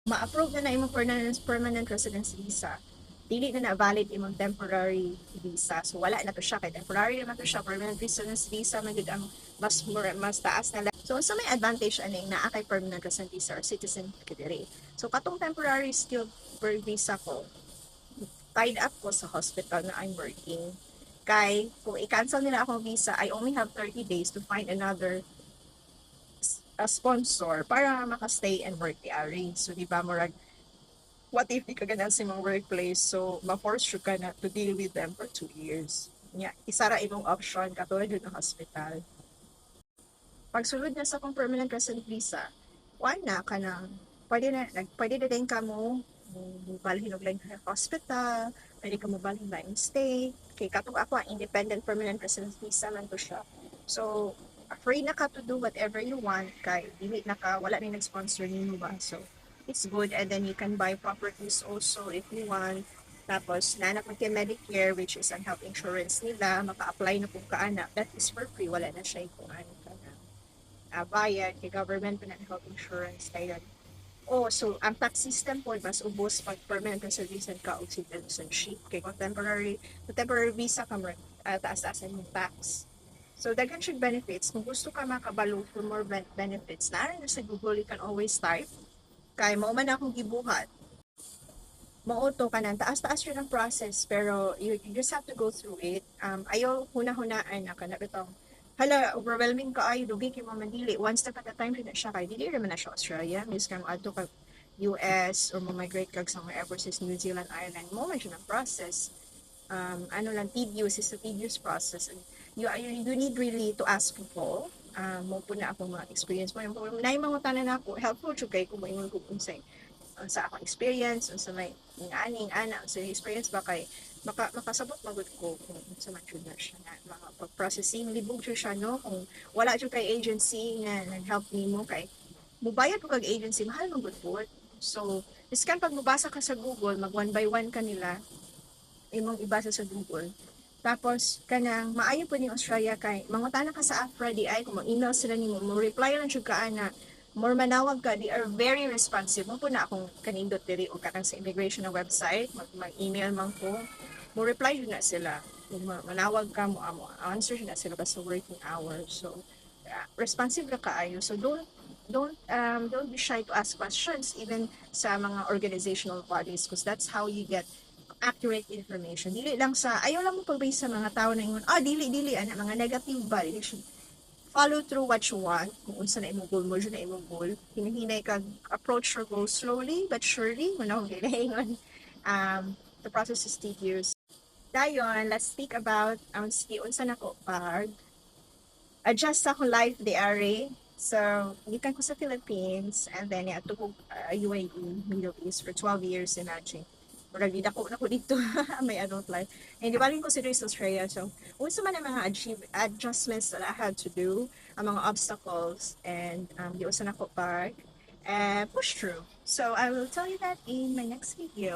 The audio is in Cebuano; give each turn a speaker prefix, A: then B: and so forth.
A: Ma-approve na na imong permanent residence visa, dili na na valid imong temporary visa. So wala na to siya kay temporary naman to siya, permanent residence visa man gud ang mas more, mas taas na. So unsa may advantage aning naa kay permanent resident visa or citizen ka diri? So katong temporary skilled work visa ko, tied up ko sa hospital na I'm working. Kay kung i-cancel nila akong visa, I only have 30 days to find another a sponsor para maka-stay and work diari. So di ba, murag what if di ka ganahan sa imong workplace, so ma-force ka na to deal with them for 2 years. Nya, isa ra imong option katulad yun ng hospital. Pagsulod na sa akong permanent resident visa, kuan na kanang pwede na nag pwede na din ka mo balhin og laing hospital, pwede ka mo balhin laing state. Kay katong ako ang independent permanent resident visa man to siya. So free na ka to do whatever you want kay dili na ka, wala na nag-sponsor nimo ba. So it's good, and then you can buy properties also if you want. Tapos naa na kay Medicare, which is ang health insurance nila, maka-apply na pud ka ana. That is for free, wala na siya kung ano ka na bayad kay government pa na ang health insurance dayon. Oh, so ang tax system po mas ubos pag permanent resident ka o citizenship kay kung temporary visa ka, taas-taasan yung tax. So daghan siya benefits. Kung gusto ka makabalo for more benefits, naa na sa Google, you can always type. Kay mao man akong gibuhat. Mao to, kanang taas-taas yun ang process, pero you just have to go through it. Ayaw huna-hunaan na kana bitong hala, overwhelming ka ay dugi kay mo man. Dili, one step at a time jud na siya kay dili ra man na siya Australia. Miski mo adto ka US or mo migrate kag somewhere overseas, New Zealand, Ireland, mao man siya ng process. Ano lang, tedious is a tedious process and you need really to ask people. Mao po na akong mga experience mo na yung mga tanan nako, helpful jud kay kung moingon kog unsay sa akong experience, unsa may aning ana sa experience ba, kay makasabot magud ko kung unsa man jud na siya na mga pag-processing. Libog jud siya, no, kung wala jud kay agency nga nag-help nimo, kay mubayad po kag agency, mahal man gud po. So iskan pag mobasa ka sa Google, mag one by one kanila imong ibasa sa Google. Tapos kanang maayo po ni Australia kay mangutana ka sa AHPRA di ay, kung mag-email sila nimo, mo reply lang jud ka ana, more manawag ka, they are very responsive. Mao po na akong kanindot diri o kanang sa immigration na website, mag-email man ko, mo reply jud na sila. Kung manawag ka mo, mo answer jud na sila basta working hours. So responsive ra kaayo. So don't be shy to ask questions even sa mga organizational bodies because that's how you get accurate information. Dili lang sa ayaw lang mo pag-base sa mga tao na ingon, "Ah, dili dili ana," mga negative ba. Dili siya. Follow through what you want. Kung unsa na imong goal mo, na imong goal. Hinahinay kag approach your goal slowly but surely. Mao na akong ginaingon. The process is tedious. Dayon, let's speak about sige, unsa na ko pag adjust sa akong life diari. So, gikan ko sa Philippines and then yeah, ko UAE, Middle East for 12 years, imagine. Murag dako na ko dito, may adult life. And di ko sa Australia. So, unsa man ang mga adjustments that I had to do, ang mga obstacles, and giunsa na ko pag push through. So, I will tell you that in my next video.